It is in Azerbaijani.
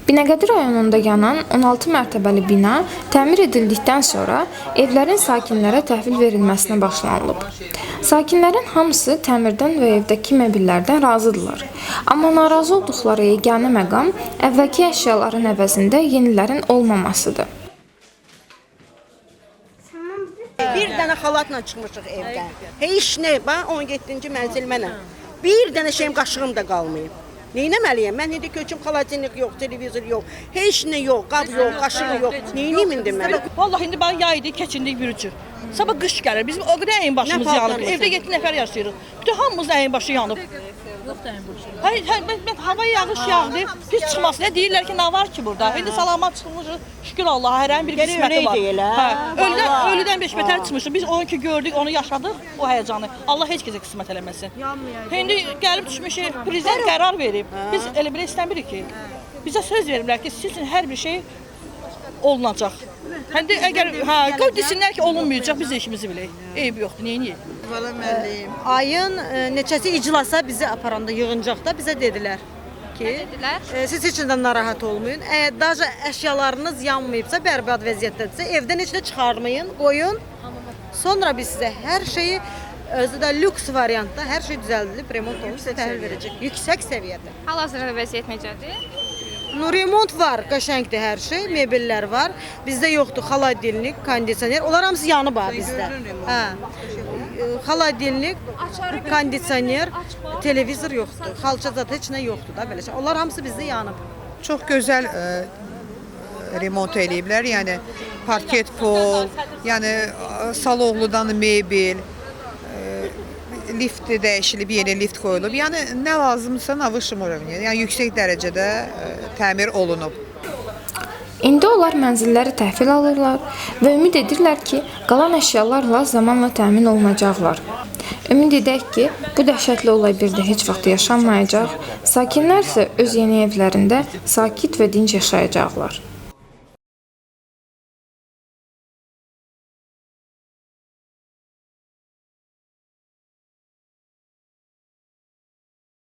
Binəqədi rayonunda yanan 16 mərtəbəli bina təmir edildikdən sonra evlərin sakinlərə təhvil verilməsinə başlanılıb. Sakinlərin hamısı təmirdən və evdəki mebellərdən razıdırlar. Amma narazı olduqları yeganə məqam əvvəlki əşyaların əvəzində yenilərin olmamasıdır. Bir dənə xalatla çıxmışıq evdən. Heç nə, bax 17-ci mənzil mənəm. Bir dənə şeyim qaşığım da qalmayıb. Neynəməliyəm? Mən indi köçüm, xalatinlik yox, televizor yox, heç nə yox, qab yox, qaşıq yox. Neyniyim indi mən? Vallahi indi bax yay idi, keçindik bir cür. Sabah qış gəlir. Bizim o qədər əyin başımız Nə yanıb. paltarla Evdə sən? 7 nəfər yaşayırıq. Bütün hamımızın əyin başı yanıb. Hayır, hayır, mən hava yağış yağdı. Pis çıxmasın. Nə deyirlər ki, nə var ki burada? İndi salamat çıxmışıq. Şükür Allaha, hərənin bir Gərək qisməti var. öyləydi elə. Hə, ölüdən, Vallahi. ölüdən beş betər çıxmışıq. Biz onu ki gördük, onu yaşadıq, o həyəcanı. Allah heç kəsə qismət eləməsin. İndi gəlib düşmüşük, prezident qərar verib. Biz elə belə istəmirik ki. Bizə söz veriblər ki, sizin hər bir şey olunacaq. Həm də əgər hə, qoy desinlər ki, olunmayacaq, biz də işimizi bilək. Eybi yoxdur, neyniyək? Ayın neçəsi iclasa bizi aparanda yığıncaqda bizə dedilər ki, dedilər? Siz heç nədən narahat olmayın. Əgər daha əşyalarınız yanmayıbsa, bərbad vəziyyətdədirsə, evdən heç nə çıxarmayın, qoyun. Sonra biz sizə hər şeyi özü də lüks variantda hər şey düzəldilib, remont olunub sizə təhvil verəcək. Yüksək səviyyədə. Hal-hazırda vəziyyət necədir? Nu remont var, qəşəngdir hər şey, mebellər var. Bizdə yoxdur xaladilnik, kondisioner. Onlar hamısı yanıb ha bizdə. Hə. Xaladilnik, kondisioner, televizor yoxdur. Xalça zat heç nə yoxdur da belə şey. Onlar hamısı bizdə yanıb. Çox gözəl remont eləyiblər. Yəni parket pol, yəni Saloğludan mebel, lift dəyişilib, yeni lift qoyulub. Yəni nə lazımsa na высшем уровне, yəni yüksək dərəcədə təmir olunub. İndi onlar mənzilləri təhvil alırlar və ümid edirlər ki, qalan əşyalarla zamanla təmin olunacaqlar. Ümid edək ki, bu dəhşətli olay bir də heç vaxt yaşanmayacaq, sakinlər isə öz yeni evlərində sakit və dinc yaşayacaqlar.